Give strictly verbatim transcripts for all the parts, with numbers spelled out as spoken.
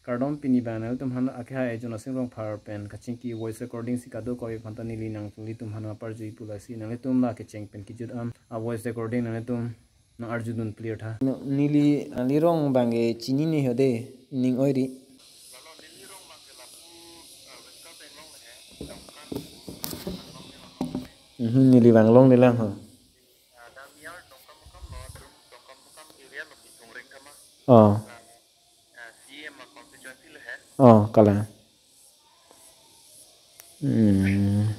Kardom, pini abang nanglitum aphan akhai Jonasing Rongphar pen kachingki voice recording si kadokave aphanta neli nanglitum aphan aparju-i pu lasi nanglitum la kecheng pen kejut an a voice recording nanglitum nang-arjudun clear tha. Neli, neli rong abangke chinine ho de, ning oi ri. Mhm, neli vang longle lang ho. Oh. Oh, kalang. Hmm.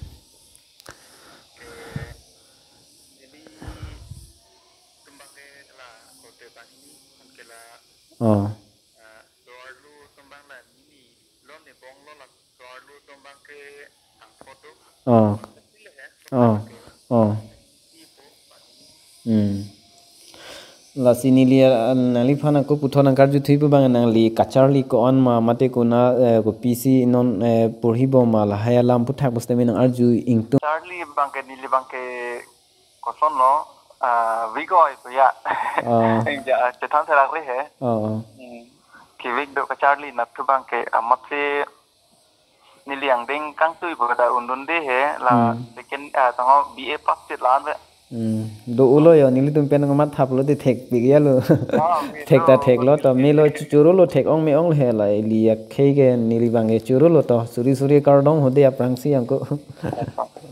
Oh. Oh. Oh. Oh. Hmm. Lasi neli, ah, nangliphan ako puthot nangkarjuthu pu abang nangli kacharli ko-an ma mate kona, eh, kopisi non, eh, porhibom ma lahai alam aputhak pusitame nang-arju ingtung. Charli abangke neli abangke kosonlo, ah, vigoi pu ya. Ah. Ingja, ah, chethan therak re he. Oh, oh. Hmm. Kevik do kacharli nathu abangke, ah, amatsi neli angdeng kangtui pu ta undunde he la. Hmm. Second, ah, tangho B A pass chit la-an ve. Hmm. Do-o lo yo, nelitum pen nangmat thaplo te thekpik ya lo. Ah, me thek ta lo, theklo to, melo chu-, choro lo, thek-ong me-ong he la, ili akhei ke neli abangke choro lo to, suri suri kardom ho de aphrangsi ako.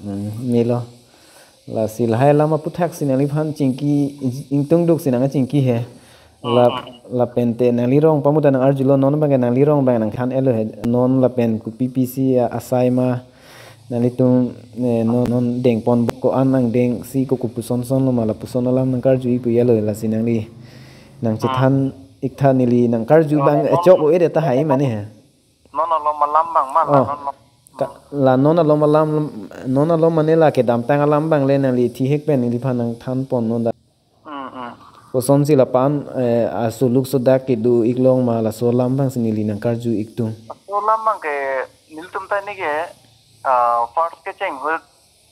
Hmm, melo. Lasi lahai alam aputhak si nangliphan chingki ingtungduk si nangchingki he. La, mm, mm, mm, lapente nangli rong pamuta nang-arjulo, non abangke nangli rong abang nangthan-et lo he. Non lapen kopi pisi a-, asai ma nanglitum, eh, non, non dengpon ko-an angdeng si ko kopuson son lo ma lapuson alam nangkarju-i pu ya lo, lasi nangli nangchethan, mm, iktha, neli nangkarju abang, non, eh, chok o-e de tahai mane he. Non alom alam abang ma la, oh, non alom. Ka-, la non alom alam, non alom mane la kedamtang alam abang le nangli thihek pen neliphan nangthanpon non da. Hmm, hmm. Kosonsi lapu-an, eh, asuluk sodak kedo-ik long ma laso alam abang si neli nangkarju-ik tung. Laso alam abangke nelitum ta neke, ah, first kecheng ahut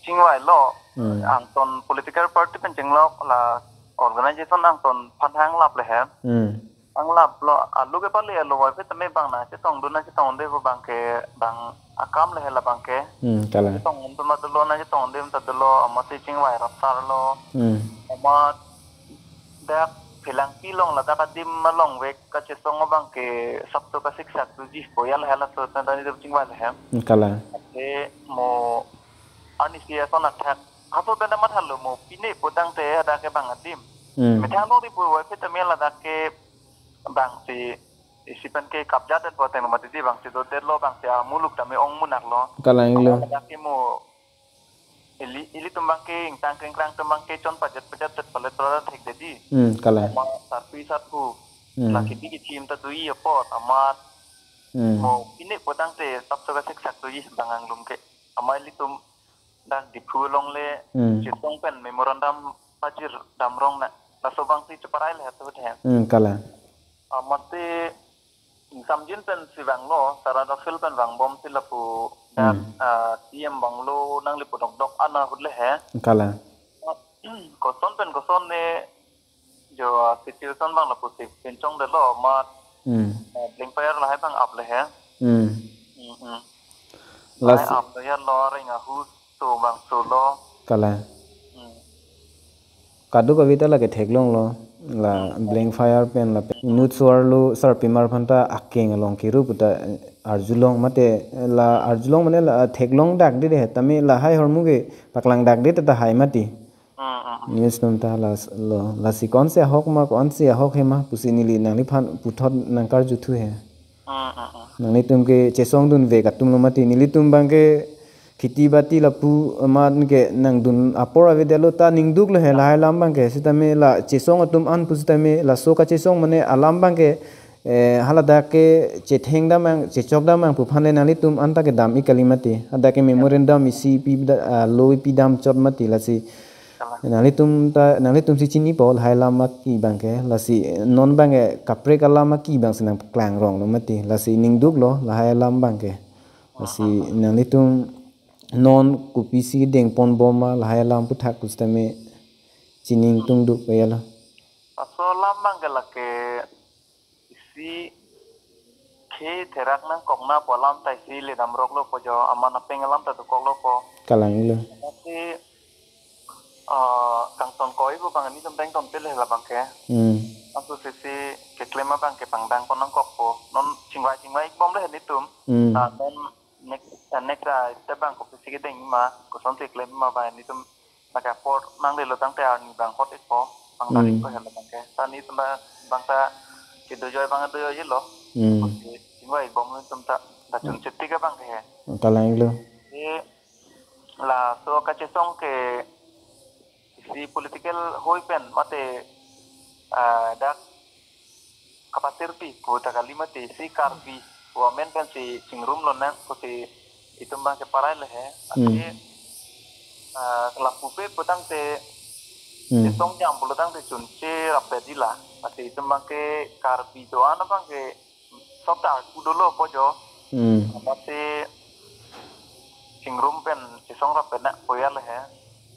chingvai lo. Hmm. Angton political party pen chenglok la organization angton aphan hanglap le he. Hmm. Hanglap lo, alu ke pale lo, wai pe tame abang nangchetongdun nangchetongde pu abangke abang akam le he la abangke. Hmm, kalang. Chetongdun ma dolo, nangchetongde ma ta dolo, amatsi chingvai rap sar lo. Hmm. Amat dak Phelangpi along ladak adim along vek kachesong abangke sapso kasiksak doji pu ya le he, laso tanda ni chingvai le he. Hmm, kalang. Ate mo arnisi ason athak. Halaso pen ta mathalo mo pine pu tangte hadak ke abang adim. Hmm. Methang along di pu wai pe tame ladak ke abang si isi pen ke kabjat det pu ateng lo mati di, abang si dodetlo, abang si amuluk tame ong munak lo. Kalang lo. Ladak ke mo ili, ilitum abangke ingtang kengkrang atum abangke chon pajat pajat det palet palet thekde di. Hmm, kalang. Amat sarpi sarpo. Hmm. La kebi kechim ta do-i apot amat. Hmm. Mo pine pu tangte sapso kasiksak doji abang anglum ke. Amat ilitum dak Diphu along le, hmm, chesong pen memorandum pajir dam rong na. Laso abang si cheparai le hatu the. Hmm, kalang. Amat te ingsamjin pen si vanglo, Sarada Field pen vangbom si lapu dak, hmm, ah, C M bungalow nangli pu dokdok an ahut le he. Kalang. Koson pen koson ne jo, ah, situation abang lapusi pinchong detlo amat, hmm, ah, blank fire lahai abang ap le he. Hmm. Hmm, hmm. Lahai lasi ap le ya lo, ring ahut so abang so lo. Kalang. Hmm. Kadokave ta lake theklonglo. La blank fire pen lapen inut so-arlo sarpimar aphanta akeng along kiru pu ta, eh, arjulong mate, eh, la arjulong mane la theklong dak de de tame lahai ahormu ke paklang dak de ta tahai mati. Mm, mm, mm. News atum ta las-, lo, lasi ko-ansi ahok ma, ko-ansi ahok he ma pusi neli nangliphan puthot nangkarjuthu he. Mm, mm, mm. Nanglitum ke chesongdun vek atum lo mati, nelitum abangke kheti bati lapu amat ke nangdun apor avedetlo ta ningduk lo he lahai alam abangke, sitame la chesong atum an pusitame laso kachesong mane alam abangke, eh, haladak ke chetheng dam ang, chechok dam ang pu aphan le nanglitum anta kedam-ik kali mati. Hadak ke memorandum isi pi da, ah, lo pi dam chot mati, lasi. Kalang. Nanglitum ta, nanglitum si chinipo lahai alam aki abangke, lasi non abangke kaprek alam aki abang si nangpaklang rong lo mati, lasi ningduk lo lahai alam abangke. Lasi, mhm, nanglitum non kopisi dengponbom ma lahai alam aputhak pusitame chiningtungduk ya lo. Laso alam abangke lake isi Ke therak nangkok na pu alam ta isi le damrok lo po jo, aman apeng alam ta dokok lo po. Kalang ilo. Masi, ah, kangton koi pu bang nelitum dengton pele la bang ke. Hmm. Asu sisi keklem abang ke pangdang pon nangkok po. Non chingvai chingvai ik bom le nelitum. Hmm. Na non next, eh, next a ita bang kopisi kedeng ma, kosonsi klem ma ba nelitum lake apor nanglelo tangte arni bang hot ikpo, bang Hmm. tarik ko helo bang ke. Ta nelitum bang, bang ta kedo joi bang do joi lo. Hmm. Oke, chingvai bom nelitum ta, ta Hmm. chun chiti ke bang ke he. Kalang lo. Di laso kachesong ke isi political hoi pen mate, ah, dak kapasirpi pu ta kali mati, si Karbi pu amen pensi chingrum lonang pusi itum bang ke parai le he. Hmm. Ati, ah, lapu pe pu tangte, Hmm. chesong jam pulo tangte chunche rapet di la. Ati itum bang ke Karbi do-an bang ke sop ta arpu dolo po jo. Hmm. Masi chingrum pen chesong rapet na po ya le he.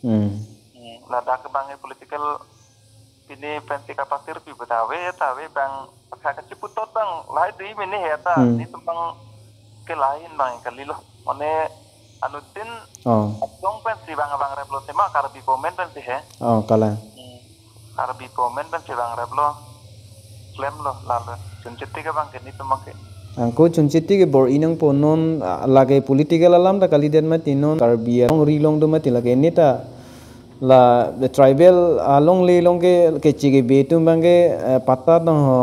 Hmm. Hmm, ladak bang ke political pini pensi kapasirpi pu ta ave ta ave bang, pakha kachiputot bang lahai dui mini he ta, Hmm. nelitum bang ke lahin bang kali lo. Mane anuttin Oh. Atong pensi bang bang rep lo tema Karbi pu amen pensi he. Oh, kalang. Hmm. Karbi pu amen pensi bang rep lo. Klem lo lalo. Chun chiti ke bang ke nelitum bang ke. Anke chun chiti ke bor-i nangpo non, ah, lake political alam ta kalidet mati non Karbi alongri along do mati lake neta la tribal alongle along ke, keche kebe atum bang ke, eh, patta tong ho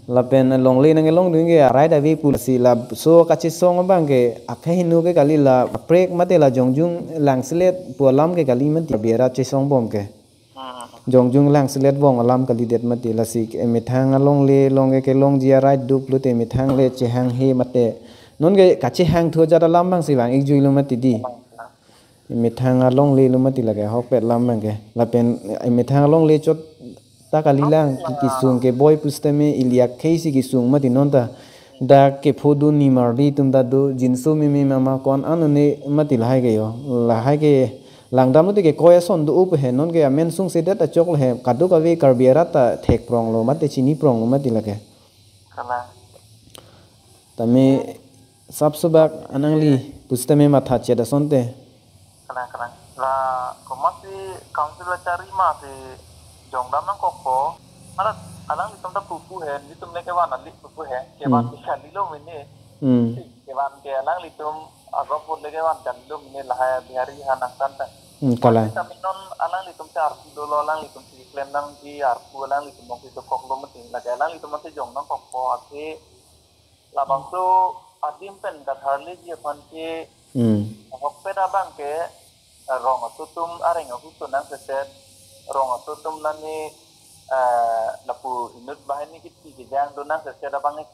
lapen longle nang kelong dun ke right ave pusi laso kachesong bang ke akhai hinu ke kali la kaprek mate la jongjung langselet pu alam ke kali mati Karbi arat chesong bom ke. Hmm. Jongjung langselet bom alam kalidet mati lasi ke methang alongle along ke kelongji a right do pulote methang le chehanghe mate. Non ke kachehang thu ajat alam bang si bang ik jui lo mati di. Methang alongle lo mati lake ahokpet alam bang ke. Lapen, eh, methang alongle chot ta kali lang ki-, kisung ke boi pusitame ili akhei si kisung mati non ta. Dak kepho do nimar di atum ta do jinso meme mama ko-an anone mati lahai ke jo. Lahai ke langdam lote ke koi ason do-o pu he non ke amen sungsedet achok le he kadokave Karbi arat ta thekprong lo mate chiniprong lo mati lake. Kalang. Tame sap subak anangli pusitame matha chet asonte. Kalang, kalang. La komatsi council achari masi jongdam nangkokpo. Mara alanglitum ta pupu he, nelitum le kevan ali pupu he. Kevan Hmm. ke kali lo mene. Hmm. Kevan ke alanglitum agop pun le kevan kali lo mene lahai Bihari ha nangsan ta. Hmm, kalang. Masi tame non alanglitum ta arpu dolo, alanglitum si klem nangji arpu alanglitum mongsi dokok lo mati. Lake alanglitum masi jong nangkokpo ati labangso adim pen katharleji aphan ke Hmm. ahokpet abang ke, eh, rong aso atum areng ahut do nangseset, rong aso atum nani, eh, lapu inut banghini kiti kejang do nangseset abang ke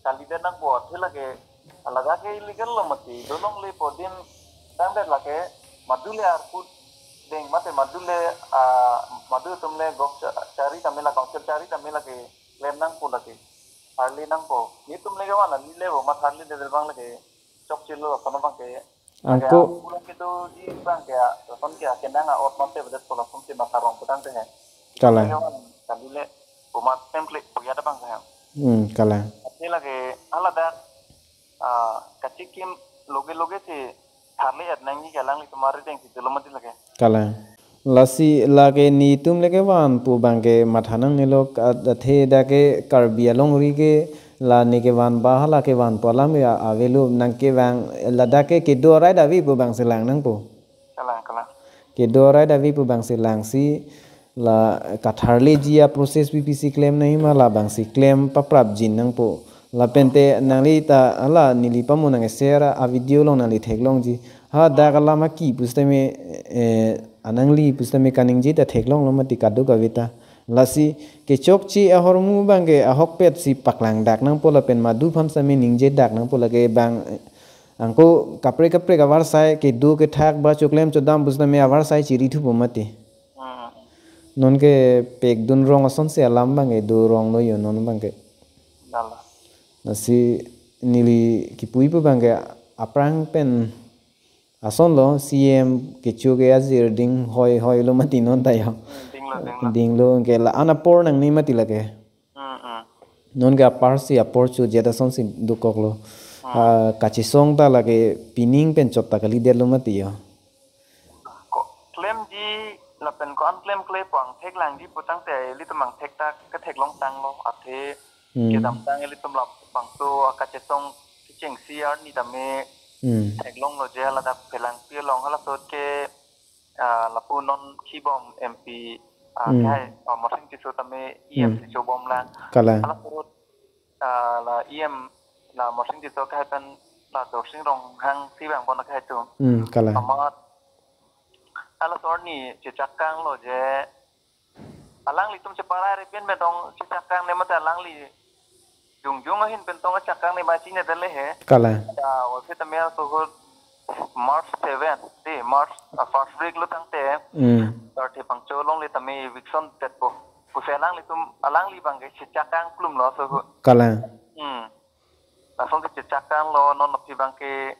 kalidet nangpo athe lake, ladak ke illegal lo mati, dolongle po adim tangdet lake, madu le arpu deng mate madu le, ah, madu atum le gov cha-, chari tame la council chari tame lake klem nangpo lake. Tharle nangpo. Nelitum le kevan ali le bo ma tharledet abang lake chokche lo kono bang ke. Anke lake pulang ke doji bang ke, lason ke akenang a-ot mate bedet ko lason ke matha rong petang te he. Kalang. Nelitum le kevan kali le bo ma temple puya da bang ke. Hmm, kalang. Ati lake aladak, ah, kachikim loge loge si tharle-et nangji ke alanglitum arideng si dolo mati lake. Kalang. Lasi lake nelitum le kevan pu bang ke matha nangnelo ka-, athe dak ke Karbi alongri ke la ne kevan ba hala kevan pu alam ya avelo nang ke bang ladak ke kedo right ave pu bang si lang nangpo. Kalang, kalang. Kedo right ave pu bang si lang si la katharleji a-process P P C klem nangji ma labang si klem paprapjin nangpo. Lapen te nangli ta hala neli pamo nang share a-video along nangli theklongji. Ha dak alam aki pusitame, eh, anangli pusitame kaningje ta theklonglo mati kadokave ta. Lasi kechokche ahormu bang ke ahokpet si paklang dak nangpo lapen madu aphan sitame ningje dak nangpo lake bang, eh, anke kaprek kaprek avarsai kedo kethak ba choklem chodam pusitame avarsai chiri thupo mati. Hmm. Non ke pekdun rong asonsi alam bang ke do rong lo yo non bang ke. Dala. Lasi neli kipuji pu bang ke aphrang pen asonlo C M kecho ke ajir ding hoi hoi lo mati non ta yo. Hmm, dinglo, dinglo. Dinglo ke la-an apor nangne mati lake. Hmm, hmm. Non ke apar si apor chu jet ason si dokoklo. Hmm. Ah, kachesong ta lake pining pen chot ta kalidetlo mati ho. Ko-, klemji lapen ko-an klemkle pu angthek langji putangte ilitum angthek ta ketheklong tanglo, athe Hmm. kedamtang ilitum labangso akachesong kechengsi arni tame Hmm. theklonglo je ladak Phelangpi along halaso ahut ke, ah, lapu non kibom M P, ah, Hmm. kehai, ah, Morsing Tisso tame Hmm. E M si chobom lang. Kalang. Halaso ahut, ah, la E M la Morsing Tisso kehai pen la Dorsing Ronghang si vang bon kehai atum. Hmm, kalang. Amat halaso arni chechak kanglo je alanglitum cheparai ri pen pen tong chechak kangne mate alangli jongjong ahin pen tong chak kangne ma chinine detlo he. Kalang. Da, o sitame halaso ahut March seven, di March, ah, first week lo tangte. Hmm. Sarthe Phangcho Longle tame eviction detpo pusi alanglitum, alangli abang ke chechak kang klumlo halaso ahut. Kalang. Hmm. Lason ke chechak kanglo, non aphi abang ke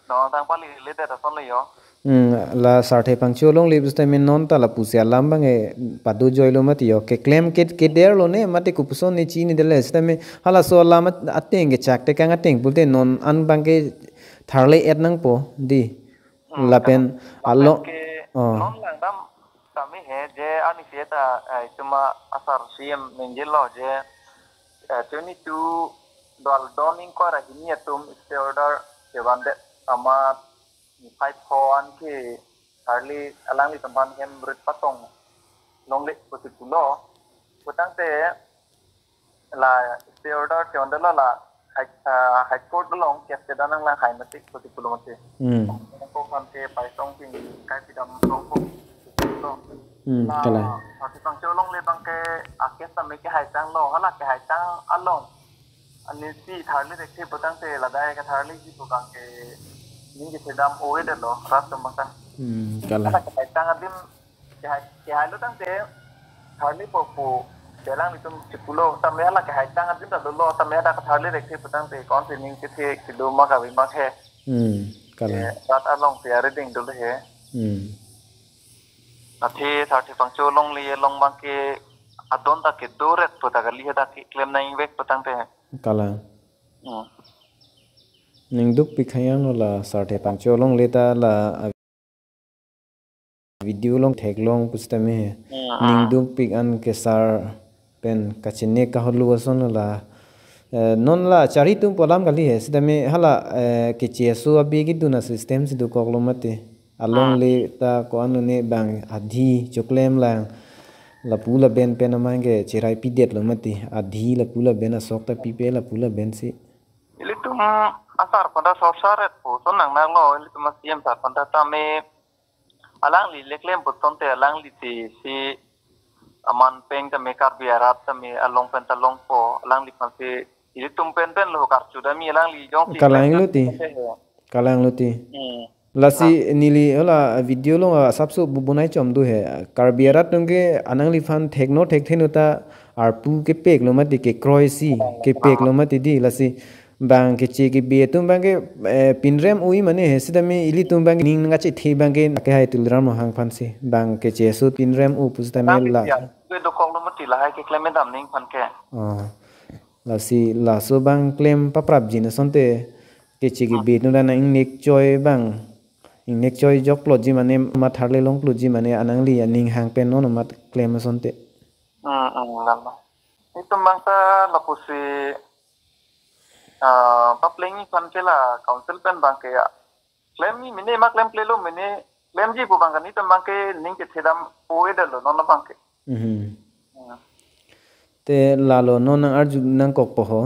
non tang pali le det asonlo ho. Hmm, la Sarthe Phangcho Longle pusitame non ta lapusi alam abang ke pado joilo mati ho. Keklem ke, kederlo ne mate kopuson ne chinine detlo sitame halaso alam at-, ateng kechak tekang ateng pulote non an abang ke tharle-et nangpo di. Hmm, lapen kalang. Lapen along ke oh. Non langdam tame he je arni si ta, eh, itum asar C M ningjelo je, eh, twenty-two dal don ingkoi ra hini atum stay order kevandet amat niphai pho an ke tharle alanglitum aphan hem rit patong longle pusi pulo. Putangte la stay order kevandetlo la High, ah, High Court along case kedan nanglang hai mati pusi pulo mati. Hmm. Ko aphan ke paisong pin kai pidam song ko pulo. Hmm, la, kalang. Sarthe Phangcho Longle abang ke a-case tame kehai tanglo, hala kehai tang along ani si tharle thekthe putangte ladak ke tharleji pu abang ke ning kethedam ave detlo rat atum abang ta. Hmm, kalang. Hala kehai tang adim kehai, kehailo tangte tharlepo pu alanglitum chepulo, tame hala kehai tang adim ta dolo, tame hala tharle thekthe putangte ko-an si ning kethe kedo ma kave ma he. Hmm, kalang. Eh, rat along si arideng dolo he. Hmm. Athe Sarthe Phangcho Longle along abang ke adon ta kedoret pu ta kali, hadak keklem nangvek putangte. Kalang. Hmm. Ning dukpik khayang lo la Sarthe Phangcho Longle ta la video along theklong pusitame he. Hmm, ning ah. Dukpik an kesar pen kachenek kaholo ason lo la. Eh, non la chari atum pu alam kali he. Sitame hala, eh, keche aso abi kedun a-system si dokoklo mate. Along ah. Le ta ko-an lo ne bang adhi choklem lang. Lapu laben pen amang ke cherai pidetlo mati. Adhi lapu laben asok ta pipe lapu laben si. Ilitum asar aphanta sorsa ret pu ason nangnanglo, ilitum a-C M sar aphanta tame alangli le klem pu asonte alangli si, si aman pen tame Karbi arat tame along pen ta longpo, alangliphan si ilitum pen pen lo karchu dami alangli jongsi kalang klem lo ti. He. Kalang lo ti. Hmm. Lasi ah. Neli hala video along asapso bu-, bonai chom do he. Karbi arat atum ke anangliphan thekno thekthe no ta arpu kepeklo mati kekroi si, kalang, kepeklo kalang. Mati di lasi bang keche kebe atum abang ke, eh, pinrem ui mane he sitame ilitum abang ning nangkachethe abang ke kehai Tuliram Ronghang aphan si bang keche aso pinrem u pusitame kalang la. Ke dokoklo mati lahai keklem dam ning aphan ke. Oh. Lasi laso abang klem paprapji asonte keche kebe atum ta nang-ingnek choi abang. Ingnek choi jokploji mane, mat tharle longploji mane, anangli aning hang pen non mat klem asonte. Hmm, hmm, lalo. Itum abang ta lapusi, ah, paplengji aphan ke la council pen abang ke ya. Klemji mene ma klemklelo mene, klemji pu abang ke nelitum abang ke ning kethedam ave detlo non abang ke. Mhm. Hmm. Te lalo non nang-arju nangkokpo ho.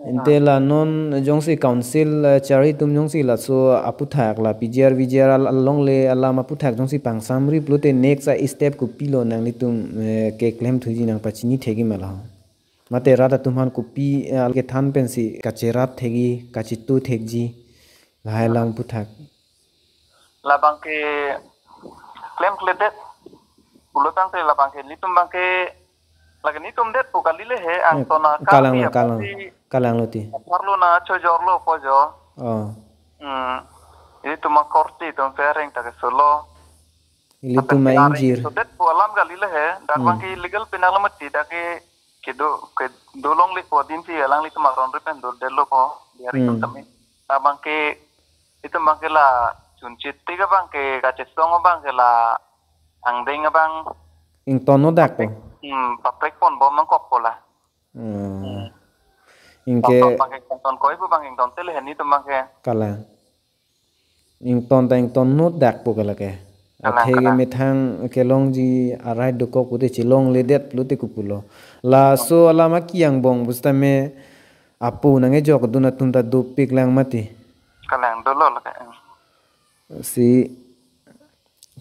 Ante la non jongsi council, eh, chari atum jongsi laso aputhak la P G R, V G R al-, alongle alam aputhak jongsi pangsamri pulote next a-step kopilo nanglitum, eh, keklem thuji nangpachini thekji ma la ho. Mate rat atum aphan kopi, eh, kethan pensi kacherap thekji, kachetu thekji. Lahai alam aputhak. Labang ke klemkledet pulo tangte labang ke nelitum abang ke lake nelitum det pu kali le he ang eh, tona ka kalang lo, kalang lo, kalang lo ti. Parlo na chojorlo pojo. Oh. Hmm. Nelitum akorte atum pereng ta ke solo. Ilitum ma ingjir. So det pu alam kali le he. Dak abang ke illegal penang lo mati dak ke kedo, kedo longle po din si alanglitum aron re pen dodetlo po, biar itum Hmm. tame. Abang ke, itum abang ke la chunchit tik abang ke, kachesong abang ke la angdeng abang Ington nodak po. Paprek, hmm, paprek ponbom nangkok po la. Hmm. Hmm. Ingke Ington abang ke, ington koi pu abang ington tele hen itum abang ke. Kalang. Ington ta ington nodak po ke lake. Kalang, athe ke kalang. Methang kelongji arai dokok pute chelongledet lote kopulo. Laso alam aki angbong pusitame apo nangkejokdun atum ta dopik lang mati. Kalang dolo lake. Si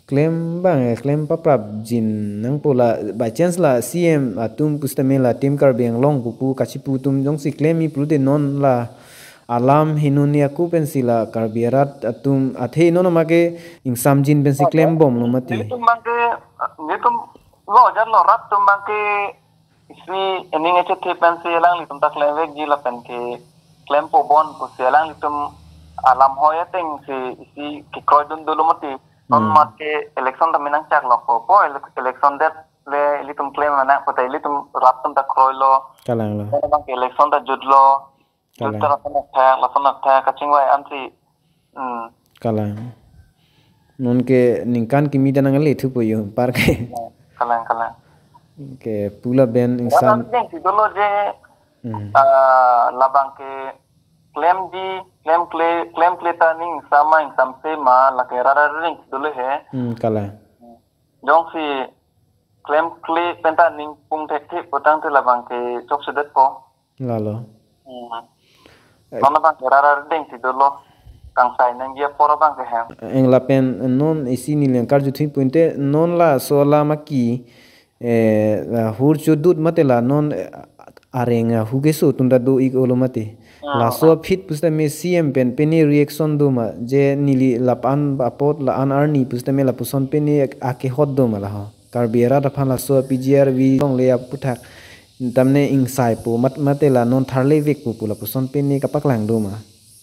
klem abang, eh, klem paprapjin nangpo la, by chance la C M atum pusitame la Team Karbi Anglong pupu kachipu atum jongsi klemji pulote non la alam henoni ako pensi la Karbi arat atum athe non ama ke ingsamjin pensi klembomlo mati. Nelitum abang ke, nelitum lo jar lo rat atum abang ke isi ening echethe pensi alanglitum ta klemvekji lapen ke klempo bon pusi alanglitum alam hoi ateng si isi kekroidun dolo mati. Non Hmm. mat ke election ta menang chak lok po, po ele-, election det le ilitum klem anak pute ilitum rat atum ta kroilo. Kalanglo. Nang abang ke election ta jutlo. Kalang. Jutlo lason athak, lason athak, kachingvai ansi. Hmm. Kalang. Non ke ningkan kimi ta nangle thupo yo, par ke. Kalang, kalang. Ke pu lapen ingsam. Rara deng si dolo je, Hmm. ah, labang ke klemji, klemkle, klemkle ta ning sama ingsamse ma, lake rara deng si dolo he. Hmm, kalang. Jongsi klemkle pen ta ning pung thekthe pu tangte labang ke chokchedet po. Lalo. Hmm. Eh. Non abang ke rara deng si dolo. Kangsai nangji apor abang ke hem. Eng lapen non isi neli nangkarjuthupo inte non laso alam aki, eh, la hur chodut mate la non, eh, areng ahu keso atum ta do-ik olo mati. Hmm. Laso aphi pusitame C M pen pine reaction do ma je neli la-an apot la-an arni pusitame lapuson pine akehot do ma laho. Karbi arat aphan laso P G R V longle aputhak tamne ingsai po mat mate la non tharlevek po pu lapuson pine kapaklang do ma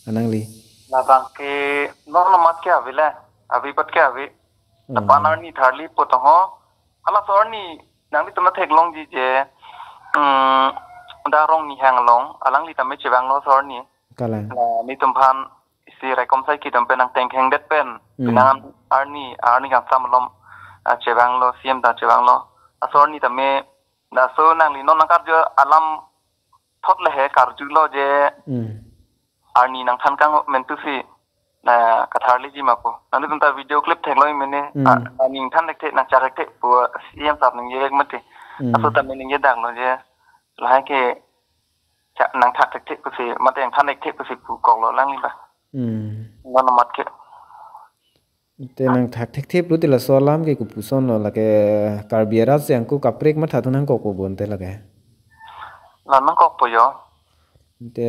anangli. Labang ke non amat ke ave le, ave pat ke ave. Hmm. Lapu-an arni tharli po tong ho. Halaso arni nanglitum ta theklongji je, hmm, Darong Nihang along, alangli tame chevanglo laso arni. Kalang. La nelitum aphan isi raikom sai kedam pen nangtengkhengdet pen, Hmm. penang arni, arni kangsam alom, ah, chevanglo, C M ta chevanglo. Laso arni tame, laso nangli non nangkarju alam thot le he karjulo je, Hmm. arni nangthan kang mentu si, na katharliji ma po. Nanglitum ta video clip theklong mene, Hmm. ah, arni nangthan thekthe, nangchak thekthe pu C M sahab ningjevek mati. Hmm. Laso tame ningjedaklo je, lahai ke cha-, nangthak thekthe pusi, mate nangthan thekthe pusi pukoklo alangli ba. Hmm. Non amat ke. Te nangthak thekthe pulote laso alam ke kopusonlo lake Karbi arat si ako kaprek matha thu nangkokpo bonte lake. La nangkokpo yo. Te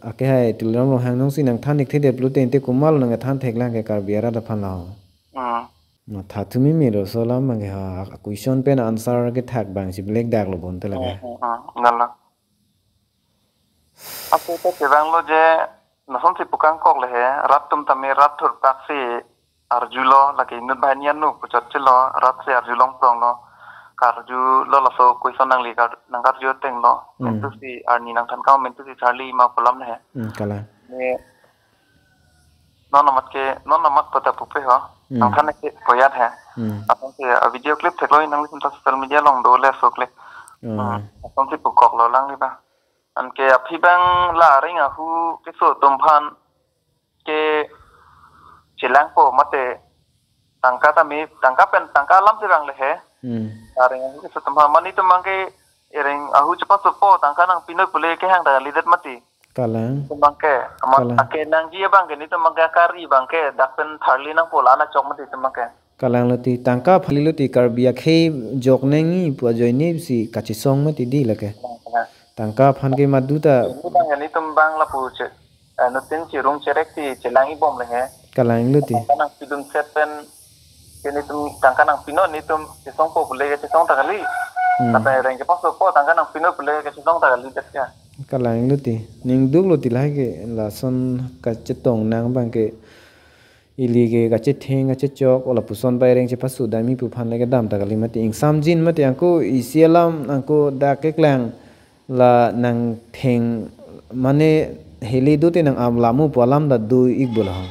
akehai Tuliram Ronghang jongsi nangthan thekthedet pulote inte komatlo nangkethan theklang ke Karbi arat aphan laho. Hmm. Matha thu meme laso alam abang ke ha, question pen answer kethak abang si belek daklo bonte lake. Hmm, hmm, hmm. Lalo. Ako ta chevanglo je, lasonsi pu kangkok le he, rat atum tame rat thurpak si arjulo, lake inut banghini anu puchot chelo, rat si arjulong pronglo, karjulo laso question nangli kar-, nangkarju atenglo, Hmm. mentu si arni nangthan kang mentu si tharli ma pu alam le he. Hmm, kalang. Ne, non amat ke, non amat pu ta pupe ho. Hmm. Nangthan ke koyat he. Hmm. Lasonsi, ah, video clip theklong nanglitum ta social media along dole so kle. Hmm. Hmm. Lasonsi pukoklo alangli ba. Anke aphi abang la areng ahu keso atum aphan ke chelangpo mate tangka tame, tangka pen, tangka alam si abang le he. Hmm. Areng ahu keso atum aphan mane itum abang ke areng ahu chepasopo tangka nangpinoi pule kehang ta kalidet mati. Kalang. Itum abang ke, amat Kalang. Ake nangji abang ke, nelitum abang ke akari abang ke, dak pen tharli nangpo la-an achok mati itum abang ke. Kalanglo ti, tangka aphan lo ti Karbi akhei jok nangji pu ajoine si kachesong mati di lake. Kalang, kalang. Tangka aphan ke madu ta. Itum abang ke nelitum abang lapu che, eh, nutin chirung cherek si chelangji bom le he. Kalanglo ti. Tangka nangpidun set pen, ke nelitum tangka nangpinoi nelitum chesongpo pule ke chesong ta kali. Hmm. Lapen areng chepasopo tangka nangpinoi pule ke chesong ta kalidet ke. Kalanglo ti. Ning duklo ti lahai ke lason kachetong nang abang ke ili ke kachetheng kachechok o lapuson bai areng chepaso damji pu aphan le kedam ta kali mati ingsamjin mati ako isi alam ako dak keklang La nangtheng mane heli do te nang am lamu pu alam ta do-ik bo la ho.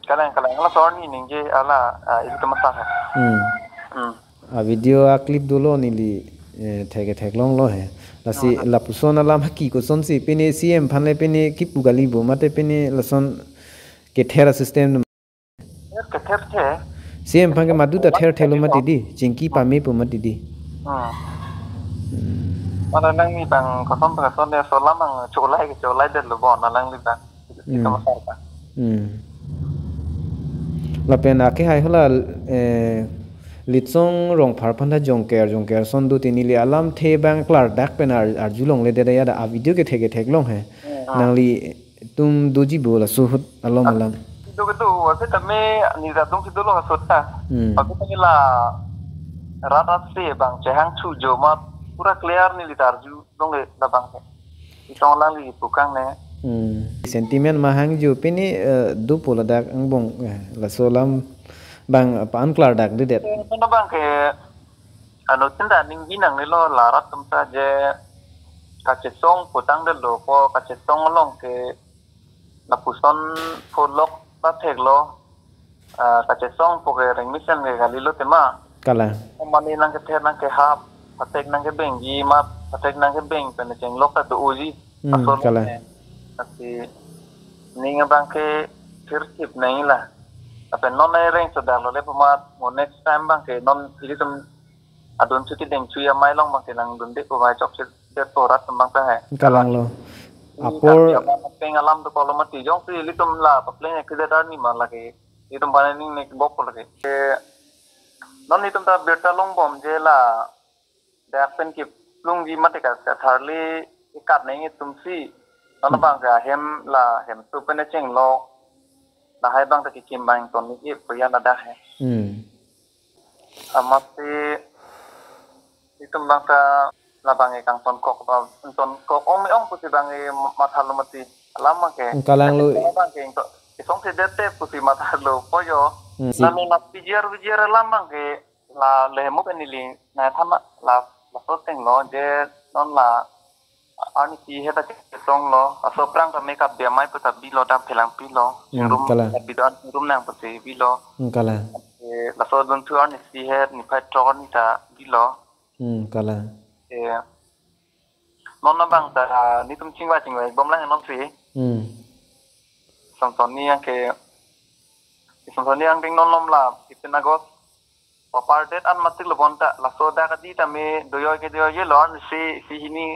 Kalang, kalang, la sor ni ningje ala, ah, ilitum asar ha. Hmm. Hmm. A video a clip dolo neli, eh, thek theklonglo he. Lasi Hmm. lapuson alam haki kosonsi pine C M aphan le pine kipu kali bo mate pine lason kether a system. Kether the. C M aphan ke madu ta ther thelo mati di, chingki pame pu mati di. Hmm. Hmm. Mana nangli bang koson bang koson ya solam bang cholai ke cholai det lo bon nangli bang. Hmm. Kamasar ka. Hmm. Lapen ake hai hala, eh, Litsong Rongphar aphan ta Jongker, Jongker ason do te neli alamthe bang klardak pen ar-, arjulongle det ya da a video kethe ketheklong he. Hmm. Nangli tum doji bo laso ahut alom alam. Kedo kedo, ase tame neli ta dong kedo lo ahut ta. Hmm. Ase tame la rat ase bang chehang chu jo ma pura clear neli ta arjulongle labang he. Isong lang li pukang ne. Hmm. Sentiment mahang jo pine, eh, dopo ladak angbong, eh, laso alam bang pa-an klardak dedet. Eh, mana bang ke, ano, tinda ningje nangnelo la rat atum ta je kachesong putang det lo ko kachesong along ke lapuson pholok ta theklo, ah, kachesong pu ke rengmesen ke kali lo tema. Kalang. Mane nangkether nangkehap, pathek nangkebengji ma, pathek nangkebeng pen chenglok ta do-oji. Hmm, asol kalang. Lasi ning abang ke thirthip nangji la. Lapen non nai reng sodak lo le pu ma mo next time bang ke non ilitum adun chuti deng chuya mai long bang ke nangdunde pu mai chokche det po rat atum bang ta he. Kalanglo. Apor. Apor. Peng alam dokok lo mati jongsi ilitum la papleng ke det arni ma lake. Ilitum bana ning nek bok po lake. Eh, non ilitum ta birta longbom je la dak pen kiplungji mati ka, katharli ikat neng itum si. Non Hmm. bang ke ahem la hem tu pen chenglo. Lahai bang ta kikim bang ton ni ip ya ladak he. Hmm. Amatsi itum bang ta labang e kangtonkok ba, tonkok ong me ong pusi bang e mathalo mati. Alam bang ke. Kalanglo. Bang ke ingko isong si det te pusi mathalo po jo. Hmm, si. Lamin la P G R V G R alam bang ke la lehemu pen neli nai thama la la soteng lo je non la arnisi he ta chetong lo, laso aphrang ta makeup dia mai puta bilo ta phelang pilo. Hmm, chingrum kalang. Bidon chingrum nang pusi bilo. Hmm, kalang. Eh, laso dunthu arnisi he niphai throk arni ta bilo. Hmm, kalang. Eh, non abang ta nitum chingvai chingvai bom lang non si. Hmm. Samsoni yang ke, Samsoni yang ding non lom la, fifteen August. Papar det an matik lo bon ta, laso dak adi tame doyoi ke doyoi lo an si, si hini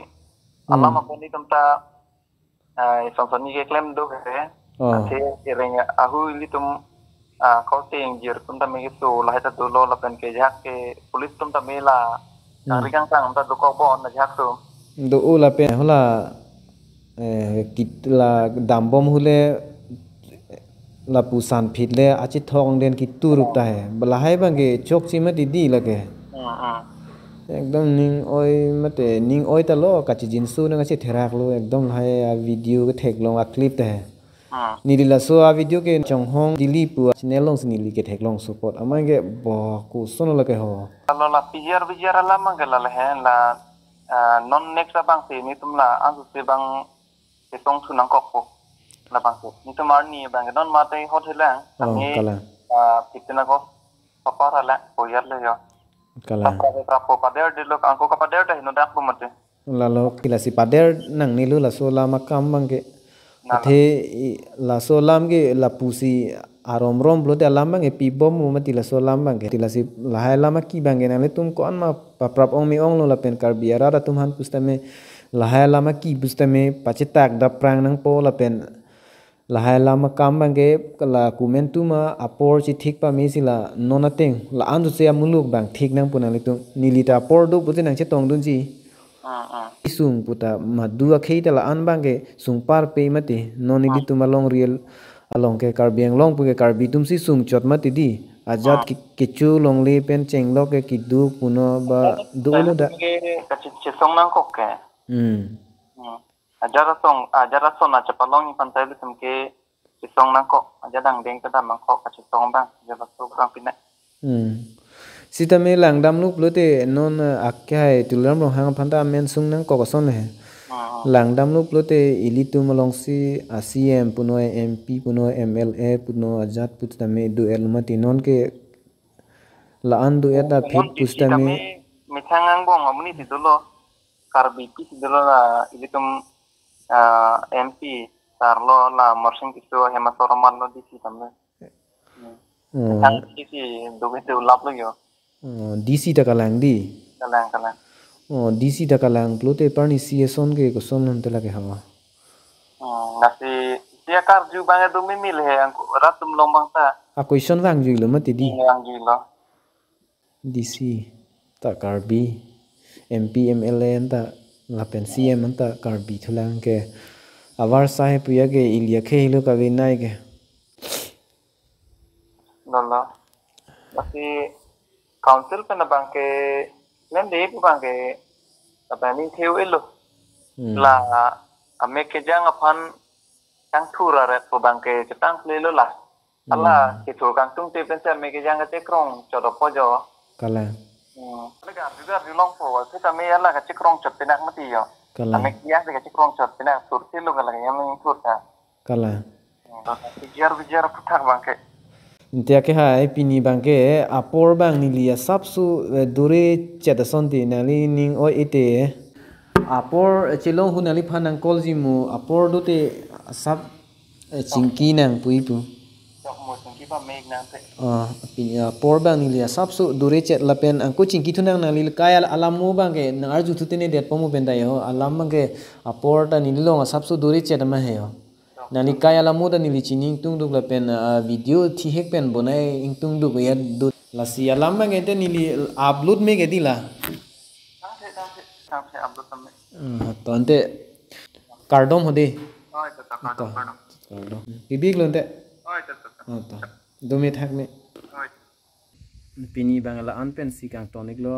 Hmm. alam apa nitum ta, ah, Samsoni keklem do ke. Oh. Athe ireng ahu ilitum, ah, korte ingjir atum tame keso lahai ta dolo lapen kejak ke police atum tame la Hmm. kangri kangkang ta dokok bon na jak atum. Do-o lapen hala, eh, kit la dambom hule lapu sanphit le achethok angden kitur ta he. Lahai bang ke chokche mati di lake. Hmm, hmm. Ekdom ning oi mate ning oi ta lo kachijinso nang kachetherak lo ekdom lahai a video ketheklong a clip ta he. Hmm. Neli laso a video ke Chonghong Dili pu a channel alongsi neli ketheklong support. Amat ke bo koson lake ho. Kalau la P G R V G R alam bang ke la le he la, ah, non next abang si nitum la ansu si bang kesong thu nangkok po. Labang ke. Nitum arni bang ke non mate hot helang. Oh, kami, kalang. Ah, fifteen August papar hala koyar le yo. Kalang. Papar le prapo pader de lo angko kapader de hino dak po mate. Lalo kilasi pader nangnelo laso alam akam bang ke. Nalo. Athe i, laso alam ke lapusi arom rom pulote alam bang ke pibom mo mati laso alam bang ke. Tilasi lahai alam aki bang ke nanglitum ko-an ma paprap ong me ong lo lapen Karbi arat atum aphan pusitame lahai alam aki pusitame pachetak daprang nangpo lapen lahai alam akam bang ke la komantu ma apor chethik pame si la non ateng la ansu si amuluk bang thik nangpo nanglitum. Neli ta apor do pusi nangchetongdunji. Ah, ah. Isung puta madu akhei ta la-an bang ke sungpar pe mati. Non Ah. ilitum along real along ke Karbi Anglong pu ke Karbi atum si sungchot mati di. Ajat Ah. ke, kecho longle pen chenglok ke kiduk puno ba Ah, dolo da. Ke kachesong nangkok ke. Hmm. Hmm. Ajat asong, ajat ason achapalong ni pantai ilitum ke chisong nangkok, ajat angdeng kedam nangkok, kachisong bang, ajat laso bang pinai. Hmm. Sitame langdamlo pulote non, eh, akhai Tuliram Ronghang aphan ta amen sung nangkok ason he. Hmm. Langdamlo pulote ilitum alongsi a C M punon, M P punon, M L A punon, ajat pusitame do-etlo mati, non ke la-an do-et aphi non D C pusitame tame methang angbong amonit si dolo, Karbi P si dolo, la ilitum, ah, M P sar lo, la Marsing Tisso, Hema Sawrma lo D C tame. Hmm. Hmm. Methang D C do ke do laplo yo. Oh, D C ta kalang di. Kalang, kalang. Oh, D C ta kalang pulote parni C S on ke koson ante lake hawa. Hmm, lasi isi akarju abang do mimil he, angko rat atum along abang ta. A question vangjuilo mati di. Hmm, vangjuilo. D C ta Karbi, M P, M L A anta lapen C M anta Karbi thulang ke. Avar sahe puya ke ili akhei lo kave nai ke. Lolo. Lasi council pen abang ke, klem de pu abang ke, apa ni theu elo. Hmm. La amek kejang aphan kangthur aret pu abang ke chetang klelo la. Hala, hmm, kethur kangtungte pensi amek kejang kachekrong chot apo jo. Kalang. Hmm. Hala garju garjulongpo, sitame hala kachekrong chot pinak mati yo. Kalang. Amek kejang si kachekrong chot pinak, thur thilo kalang, yang thur ta. Kalang. Hmm. Bijar bijar aphuthak abang ke. Ante akhai pini abang ke apor abang neli asapso, eh, dore chet asonte nangli ning oi-e te. Apor, eh, chelong hu nangliphan nang call ji mo, apor dote asap, eh, chingki nang puji pu. Chok mo chingki pamek nang te. Ah, pini apor abang neli asapso dore chet lapen angko chingki thunang, nangli kai al-, alam mo abang ke nang arju thu te ne detpo mo pen ta yo. Alam abang ke apor ta neli along asapso dore chet ma he yo. Nangli kai alam mo ta neli chini ingtungduk lapen, ah, video thihek pen bonai ingtungduk ya do. Lasi alam abang ke te neli upload me ke di la. Tangte, tangte, tangte upload tame. Hmm, to ante kardom ho di. Oh, ito, ito, kardom, to, kardom. Kardom. Bibik lo ante. Oh, ito, ito, ito. Oh, to. Dome thak me. Oh, ito. Pini abang la-an pensi kangton-iklo.